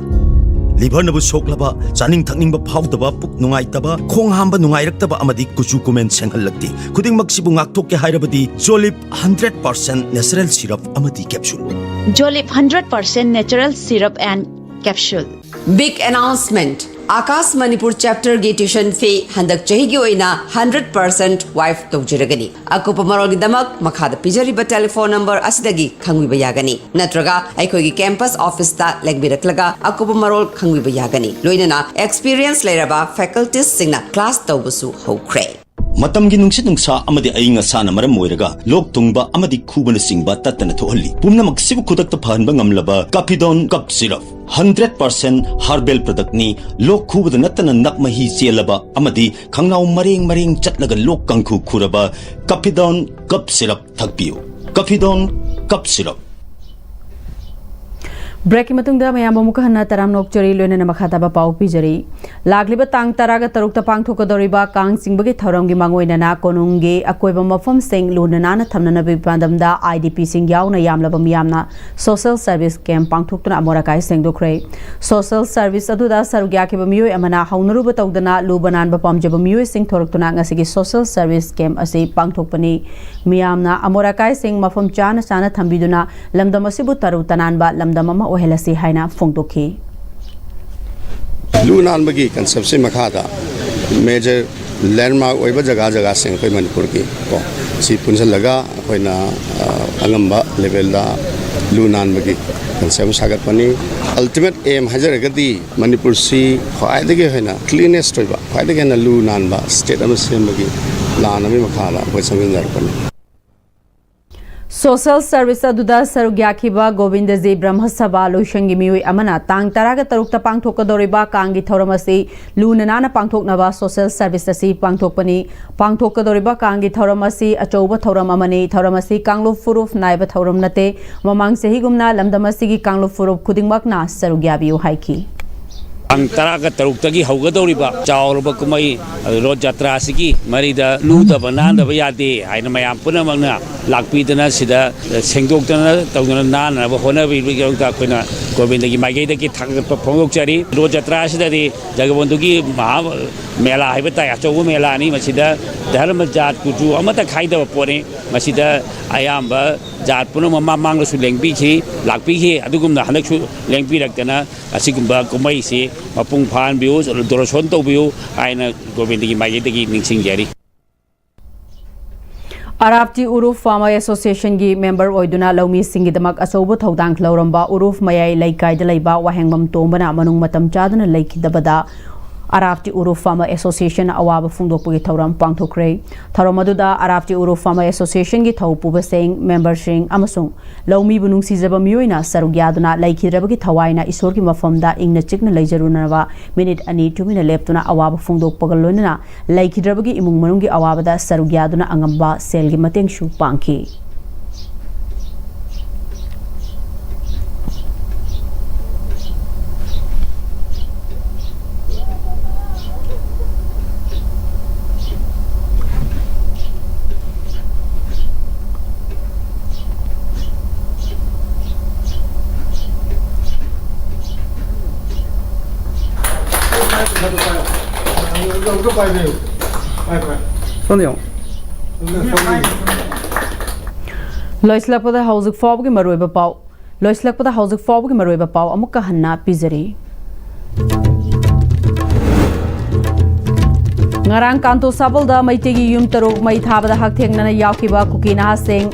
ꯂꯤꯚꯔꯅꯕꯨ ꯁꯣꯛꯂꯕ, ꯆꯥꯅꯤꯡ ꯊꯛꯅꯤꯡꯕ ꯐꯥꯎꯗꯕ, ꯄꯨꯛ ꯅꯨꯡꯉꯥꯏꯇꯕ, ꯈꯣꯡ ꯍꯥꯝꯕ ꯅꯨꯡꯉꯥꯏꯔꯛꯇꯕ ꯑꯃꯗꯤ ꯀꯨꯆꯨ ꯀꯨꯃꯦꯟ ꯁꯦꯡꯍꯜꯂꯛꯇꯦ꯫ ꯈꯨꯗꯤꯡꯃꯛꯁꯤꯕꯨ ꯉꯥꯛꯊꯣꯛꯀꯦ ꯍꯥꯏꯔꯕꯗꯤ ꯖꯣꯂꯤꯞ ꯍꯟꯗ꯭ꯔꯦꯠ ꯄꯥꯔꯁꯦꯟ ꯅꯦꯆꯔꯦꯜ ꯁꯤꯔꯞ ꯑꯃꯗꯤ capsule. Jolip hundred percent natural syrup and capsule. Big announcement! Akash Manipur Chapter ꯒꯤ tuition fee ꯍꯟꯗꯛ ꯆꯍꯤꯒꯤ ꯑꯣꯏꯅ hundred percent waive ꯇꯧꯖꯔꯒꯅꯤ꯫ ꯑꯀꯨꯞꯄ ꯃꯔꯣꯜꯒꯤꯗꯃꯛ ꯃꯈꯥꯗ ꯄꯤꯖꯔꯤꯕ telephone number ꯑꯁꯤꯗꯒꯤ ꯈꯪꯕꯤꯕ ꯌꯥꯒꯅꯤ꯫ ꯅꯠꯇ꯭ꯔꯒ ꯑꯩꯈꯣꯏꯒꯤ campus office ꯇ ꯂꯦꯡꯕꯤꯔꯛꯂꯒ ꯑꯀꯨꯞꯄ ꯃꯔꯣꯜ ꯈꯪꯕꯤꯕ ꯌꯥꯒꯅꯤ꯫ ꯂꯣꯏꯅꯅ experience ꯂꯩꯔꯕ faculties ꯁꯤꯡꯅ class ꯇꯧꯕꯁꯨ ꯍꯧꯈ꯭ꯔꯦ꯫ ꯃꯇꯝꯒꯤ ꯅꯨꯡꯁꯤꯠ ꯅꯨꯡꯁꯥ ꯑꯃꯗꯤ ꯑꯏꯪ ꯑꯁꯥꯅ ꯃꯔꯝ ꯑꯣꯏꯔꯒ ꯂꯣꯛ ꯊꯨꯡꯕ ꯑꯃꯗꯤ ꯈꯨꯕꯅꯆꯤꯡꯕ ꯇꯠꯇꯅ ꯊꯣꯛꯍꯜꯂꯤ꯫ ꯄꯨꯝꯅꯃꯛꯁꯤꯕꯨ ꯈꯨꯗꯛꯇ ꯐꯍꯟꯕ ꯉꯝꯂꯕ Capidone Cough Syrup꯫ Hundred percent herbal ꯄ꯭ꯔꯗꯛꯅꯤ꯫ ꯂꯣꯛ ꯈꯨꯕꯗ ꯅꯠꯇꯅ ꯅꯞ ꯃꯍꯤ ꯆꯦꯜꯂꯕ ꯑꯃꯗꯤ ꯈꯪꯅꯥꯎ ꯃꯔꯦꯡ ꯃꯔꯦꯡ ꯆꯠꯂꯒ ꯂꯣꯛ ꯀꯥꯡꯈꯨ ꯈꯨꯔꯕ ꯀꯐꯤꯗꯣꯟ ꯀꯞ ꯁꯤꯔꯞ ꯊꯛꯄꯤꯌꯨ꯫ ꯀꯐꯤꯗꯣꯟ ꯀꯞ ꯁꯤꯔꯞ꯫ ꯕ꯭ꯔꯦꯛꯀꯤ ꯃꯇꯨꯡꯗ ꯃꯌꯥꯝꯕꯨ ꯑꯃꯨꯛꯀ ꯍꯟꯅ ꯇꯔꯥꯝꯅ ꯑꯣꯛꯆꯔꯤ, ꯂꯣꯏꯅꯅ ꯃꯈꯥ ꯇꯥꯕ ꯄꯥꯎ ꯄꯤꯖꯔꯤ꯫ ꯂꯥꯛꯂꯤꯕ ꯇꯥꯡ ꯇꯔꯥꯒ ꯇꯔꯨꯛꯇ ꯄꯥꯡꯊꯣꯛꯀꯗꯧꯔꯤꯕ ꯀꯥꯡ ꯆꯤꯡꯕꯒꯤ ꯊꯧꯔꯝꯒꯤ ꯃꯥꯡꯑꯣꯏꯅꯅ ꯀꯣꯅꯨꯡꯒꯤ ꯑꯀꯣꯏꯕ ꯃꯐꯝꯁꯤꯡ ꯂꯨꯅ ꯅꯥꯟꯅ ꯊꯝꯅꯅꯕꯒꯤ ꯄꯥꯟꯗꯝꯗ ꯑꯥꯏ ꯗꯤ ꯄꯤꯁꯤꯡ ꯌꯥꯎꯅ ꯌꯥꯝꯂꯕ ꯃꯤꯌꯥꯝꯅ ꯁꯣꯁꯦꯜ ꯁꯔꯚꯤꯁ ꯀꯦꯝꯞ ꯄꯥꯡꯊꯣꯛꯇꯨꯅ ꯑꯃꯣꯠ ꯑꯀꯥꯏ ꯁꯦꯡꯗꯣꯛꯈ꯭ꯔꯦ꯫ ꯁꯣꯁꯦꯜ ꯁꯔꯚꯤꯁ ꯑꯗꯨꯗ ꯁꯔꯨꯛ ꯌꯥꯈꯤꯕ ꯃꯤꯑꯣꯏ ꯑꯃꯅ ꯍꯧꯅꯔꯨꯕ ꯇꯧꯗꯅ ꯂꯨꯕ ꯅꯥꯟꯕ ꯄꯥꯝꯖꯕ ꯃꯤꯑꯣꯏꯁꯤꯡ ꯊꯣꯔꯛꯇꯨꯅ ꯉꯁꯤꯒꯤ ꯁꯣꯁꯦꯜ ꯁꯔꯚꯤꯁ ꯀꯦꯝꯞ ꯑꯁꯤ ꯄꯥꯡꯊꯣꯛꯄꯅꯤ꯫ ꯃꯤꯌꯥꯝꯅ ꯑꯃꯣꯠ ꯑꯀꯥꯏꯁꯤꯡ ꯃꯐꯝ ꯆꯥꯅ ꯆꯥꯅ ꯊꯝꯕꯤꯗꯨꯅ ꯂꯝꯗꯝ ꯑꯁꯤꯕꯨ ꯇꯔꯨ ꯇꯅꯥꯟꯕ ꯂꯝꯗꯝ ꯑꯃ ꯑꯣꯏꯍꯜꯂꯁꯤ ꯍꯥꯏꯅ ꯐꯣꯡꯗꯣꯛꯈꯤ꯫ ꯂꯨ ꯅꯥꯟꯕꯒꯤ ꯀꯟꯁꯦꯞꯁꯤ ꯃꯈꯥꯗ ꯃꯦꯖꯔ ꯂꯦꯟꯃꯥꯔꯛ ꯑꯣꯏꯕ ꯖꯒꯥ ꯖꯒꯥꯁꯤꯡ ꯑꯩꯈꯣꯏ ꯃꯅꯤꯄꯨꯔꯒꯤ ꯀꯣ ꯁꯤ ꯄꯨꯟꯁꯤꯜꯂꯒ ꯑꯩꯈꯣꯏꯅ ꯑ, ꯑꯉꯝꯕ ꯂꯦꯚꯦꯜꯗ ꯂꯨ ꯅꯥꯟꯕꯒꯤ ꯀꯟꯁꯦꯞ ꯑꯃ ꯁꯥꯒꯠꯄꯅꯤ꯫ ꯑꯜꯇꯤꯃꯦꯠ ꯑꯦꯝ ꯍꯥꯏꯖꯔꯒꯗꯤ ꯃꯅꯤꯄꯨꯔꯁꯤ ꯈ꯭ꯋꯥꯏꯗꯒꯤ ꯍꯦꯟꯅ ꯀ꯭ꯂꯤꯅꯦꯁ ꯑꯣꯏꯕ, ꯈ꯭ꯋꯥꯏꯗꯒꯤ ꯍꯦꯟꯅ ꯂꯨ ꯅꯥꯟꯕ ꯁ꯭ꯇꯦꯠ ꯑꯃ ꯁꯦꯝꯕꯒꯤ ꯄ꯭ꯂꯥꯟ ꯑꯃꯒꯤ ꯃꯈꯥꯗ ꯑꯩꯈꯣꯏ ꯆꯪꯁꯤꯟꯖꯔꯛꯄꯅꯤ꯫ ꯁꯣꯁꯦꯜ ꯁꯔꯚꯤꯁ ꯑꯗꯨꯗ ꯁꯔꯨꯛ ꯌꯥꯈꯤꯕ ꯒꯣꯕꯤꯟꯗꯖꯤ ꯕ꯭ꯔꯍ꯭ꯃ ꯁꯚꯥ ꯂꯣꯏꯁꯪꯒꯤ ꯃꯤꯑꯣꯏ ꯑꯃꯅ ꯇꯥꯡ ꯇꯔꯥꯒ ꯇꯔꯨꯛꯇ ꯄꯥꯡꯊꯣꯛꯀꯗꯧꯔꯤꯕ ꯀꯥꯡꯒꯤ ꯊꯧꯔꯝ ꯑꯁꯤ ꯂꯨꯅ ꯅꯥꯟꯅ ꯄꯥꯡꯊꯣꯛꯅꯕ ꯁꯣꯁꯦꯜ ꯁꯔꯚꯤꯁ ꯑꯁꯤ ꯄꯥꯡꯊꯣꯛꯄꯅꯤ꯫ ꯄꯥꯡꯊꯣꯛꯀꯗꯧꯔꯤꯕ ꯀꯥꯡꯒꯤ ꯊꯧꯔꯝ ꯑꯁꯤ ꯑꯆꯧꯕ ꯊꯧꯔꯝ ꯑꯃꯅꯤ꯫ ꯊꯧꯔꯝ ꯑꯁꯤ ꯀꯥꯡꯂꯨꯞ ꯐꯨꯔꯨꯞ ꯅꯥꯏꯕ ꯊꯧꯔꯝ ꯅꯠꯇꯦ꯫ ꯃꯃꯥꯡ ꯆꯍꯤꯒꯨꯝꯅ ꯂꯝꯗꯝ ꯑꯁꯤꯒꯤ ꯀꯥꯡꯂꯨꯞ ꯐꯨꯔꯨꯞ ꯈꯨꯗꯤꯡꯃꯛꯅ ꯁꯔꯨꯛ ꯌꯥꯕꯤꯌꯨ ꯍꯥꯏꯈꯤ꯫ ꯇꯥꯡ ꯇꯔꯥꯒ ꯇꯔꯨꯛꯇꯒꯤ ꯍꯧꯒꯗꯧꯔꯤꯕ ꯆꯥꯎꯔꯕ ꯀꯨꯝꯍꯩ ꯔꯣꯠ ꯖꯇ꯭ꯔꯥ ꯑꯁꯤꯒꯤ ꯃꯔꯤꯗ ꯂꯨꯗꯕ ꯅꯥꯟꯗꯕ ꯌꯥꯗꯦ ꯍꯥꯏꯅ ꯃꯌꯥꯝ ꯄꯨꯝꯅꯃꯛꯅ ꯂꯥꯛꯄꯤꯗꯅ ꯁꯤꯗ ꯁꯦꯡꯗꯣꯛꯇꯅ ꯇꯧꯗꯅ ꯅꯥꯟꯅꯅꯕ ꯍꯣꯠꯅꯕꯤꯕꯒꯤꯗꯃꯛꯇ ꯑꯩꯈꯣꯏꯅ ꯒꯣꯕꯤꯟꯗꯒꯤ ꯃꯥꯏꯀꯩꯗꯒꯤ ꯊꯥꯒꯠꯄ ꯐꯣꯡꯗꯣꯛꯆꯔꯤ꯫ ꯔꯣꯠ ꯖꯇ꯭ꯔꯥ ꯑꯁꯤꯗꯗꯤ ꯖꯒꯕꯣꯟꯙꯨꯒꯤ ꯃꯍꯥ ꯃꯦꯂꯥ ꯍꯥꯏꯕ ꯇꯥꯏ, ꯑꯆꯧꯕ ꯃꯦꯂꯥꯅꯤ꯫ ꯃꯁꯤꯗ ꯙꯔꯃ, ꯖꯥꯠ, ꯀꯨꯆꯨ ꯑꯃꯠꯇ ꯈꯥꯏꯗꯕ ꯄꯣꯠꯅꯤ꯫ ꯃꯁꯤꯗ ꯑꯌꯥꯝꯕ ꯖꯥꯠ ꯄꯨꯝꯅꯃꯛ ꯃꯃꯥꯡꯗꯁꯨ ꯂꯦꯡꯕꯤꯈꯤ, ꯂꯥꯛꯄꯤꯈꯤ꯫ ꯑꯗꯨꯒꯨꯝꯅ ꯍꯟꯗꯛꯁꯨ ꯂꯦꯡꯕꯤꯔꯛꯇꯅ ꯑꯁꯤꯒꯨꯝꯕ ꯀꯨꯝꯍꯩꯁꯤ ꯃꯄꯨꯡ ꯐꯥꯍꯟꯕꯤꯌꯨ, ꯗꯣꯔꯁꯣꯟ ꯇꯧꯕꯤꯌꯨ ꯍꯥꯏꯅ ꯒꯣꯕꯤꯟꯗꯒꯤ ꯃꯥꯏꯀꯩꯗꯒꯤ ꯅꯤꯡꯁꯤꯡꯖꯔꯤ꯫ ꯑꯔꯥꯞꯇꯤ ꯎꯔꯨꯞ ꯐꯥꯔꯃꯔ ꯑꯦꯁꯣꯁꯤꯌꯦꯁꯟꯒꯤ ꯃꯦꯝꯕꯔ ꯑꯣꯏꯗꯨꯅ ꯂꯧꯃꯤꯁꯤꯡꯒꯤꯗꯃꯛ ꯑꯆꯧꯕ ꯊꯧꯗꯥꯡ ꯂꯧꯔꯝꯕ ꯎꯔꯨꯞ ꯃꯌꯥꯏ ꯂꯩꯀꯥꯏꯗ ꯂꯩꯕ ꯋꯥꯍꯦꯡꯕꯝ ꯇꯣꯝꯕꯅ ꯃꯅꯨꯡ ꯃꯇꯝ ꯆꯥꯗꯅ ꯂꯩꯈꯤꯗꯕꯗ ꯑꯔꯥꯞꯇꯤ ꯎꯔꯨꯞ ꯐꯥꯔꯃꯔ ꯑꯦꯁꯣꯁꯤꯌꯦꯁꯟꯅ ꯑꯋꯥꯕ ꯐꯣꯡꯗꯣꯛꯄꯒꯤ ꯊꯧꯔꯝ ꯄꯥꯡꯊꯣꯛꯈ꯭ꯔꯦ꯫ ꯊꯧꯔꯝ ꯑꯗꯨꯗ ꯑꯔꯥꯞꯇꯤ ꯎꯔꯨꯞ ꯐꯥꯔꯃꯔ ꯑꯦꯁꯣꯁꯤꯌꯦꯁꯟꯒꯤ ꯊꯧ ꯄꯨꯕꯁꯤꯡ, ꯃꯦꯝꯕꯔꯁꯤꯡ ꯑꯃꯁꯨꯡ ꯂꯧꯃꯤꯕꯨ ꯅꯨꯡꯁꯤꯖꯕ ꯃꯤꯑꯣꯏꯅ ꯁꯔꯨꯛ ꯌꯥꯗꯨꯅ ꯂꯩꯈꯤꯗ꯭ꯔꯕꯒꯤ ꯊꯋꯥꯏꯅ ꯏꯁꯣꯔꯒꯤ ꯃꯐꯝꯗ ꯏꯪꯅ ꯆꯤꯛꯅ ꯂꯩꯖꯔꯨꯅꯕ ꯃꯤꯅꯤꯠ ꯑꯅꯤ ꯇꯨꯃꯤꯟꯅ ꯂꯦꯞꯇꯨꯅ ꯑꯋꯥꯕ ꯐꯣꯡꯗꯣꯛꯄꯒ ꯂꯣꯏꯅꯅ ꯂꯩꯈꯤꯗ꯭ꯔꯕꯒꯤ ꯏꯃꯨꯡ ꯃꯅꯨꯡꯒꯤ ꯑꯋꯥꯕꯗ ꯁꯔꯨꯛ ꯌꯥꯗꯨꯅ ꯑꯉꯝꯕ ꯁꯦꯜꯒꯤ ꯃꯇꯦꯡꯁꯨ ꯄꯥꯡꯈꯤ꯫ ꯁꯣꯝꯗ ꯌꯦꯡꯉꯣ꯫ ꯂꯣꯏꯁꯤꯜꯂꯛꯄꯗ ꯍꯧꯖꯤꯛ ꯐꯥꯎꯕꯒꯤ ꯃꯔꯨꯑꯣꯏꯕ ꯄꯥꯎ꯫ ꯂꯣꯏꯁꯤꯜꯂꯛꯄꯗ ꯍꯧꯖꯤꯛ ꯐꯥꯎꯕꯒꯤ ꯃꯔꯨꯑꯣꯏꯕ ꯄꯥꯎ ꯑꯃꯨꯛꯀ ꯍꯟꯅ ꯄꯤꯖꯔꯤ꯫ ꯉꯔꯥꯡ ꯀꯥꯟꯇꯣ ꯁꯥꯕꯜꯗ ꯃꯩꯇꯩꯒꯤ ꯌꯨꯝ ꯇꯔꯨꯛ ꯃꯩ ꯊꯥꯕꯗ ꯍꯛꯊꯦꯡꯅꯅ ꯌꯥꯎꯈꯤꯕ ꯀꯨꯀꯤ ꯅꯍꯥꯁꯤꯡ꯫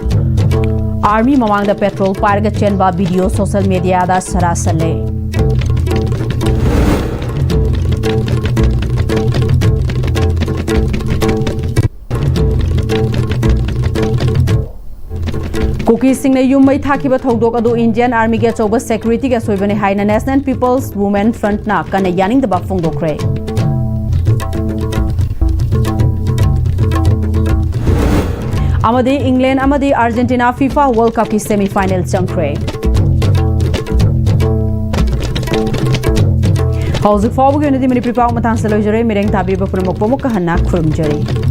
ꯑꯥꯔꯃꯤ ꯃꯃꯥꯡꯗ ꯄꯦꯇ꯭ꯔꯣꯜ ꯄꯥꯏꯔꯒ ꯆꯦꯟꯕ ꯚꯤꯗꯤꯑꯣ ꯁꯣꯁꯦꯜ ꯃꯤꯗꯤꯌꯥꯗ ꯁꯔꯥ ꯁꯜꯂꯦ꯫ ꯀꯨꯀꯤꯁꯤꯡꯅ ꯌꯨꯝ ꯃꯩ ꯊꯥꯈꯤꯕ ꯊꯧꯗꯣꯛ ꯑꯗꯨ ꯏꯟꯗꯤꯌꯟ ꯑꯥꯔꯃꯤꯒꯤ ꯑꯆꯧꯕ ꯁꯦꯀ꯭ꯌꯨꯔꯤꯇꯤꯒꯤ ꯑꯁꯣꯏꯕꯅꯤ ꯍꯥꯏꯅ National People's Women Frontꯅ ꯀꯟꯅ ꯌꯥꯅꯤꯡꯗꯕ ꯐꯣꯡꯗꯣꯛꯈ꯭ꯔꯦ꯫ ꯑꯃꯗꯤ ꯏꯪꯂꯦꯟ ꯑꯃꯗꯤ Argentina FIFA World Cupꯀꯤ semi final ꯆꯪꯈ꯭ꯔꯦ꯫ ꯍꯧꯖꯤꯛ ꯐꯥꯎꯕꯒꯤ ꯑꯣꯏꯅꯗꯤ ꯃꯅꯤꯄꯨꯔꯤ ꯄꯥꯎ ꯃꯇꯥꯡꯁꯤꯗ ꯂꯣꯏꯖꯔꯦ꯫ ꯃꯤꯔꯦꯡ ꯇꯥꯕꯤꯕ ꯄꯨꯝꯅꯃꯛꯄꯨ ꯑꯃꯨꯛꯀ ꯍꯟꯅ ꯈꯨꯔꯨꯝꯖꯔꯤ꯫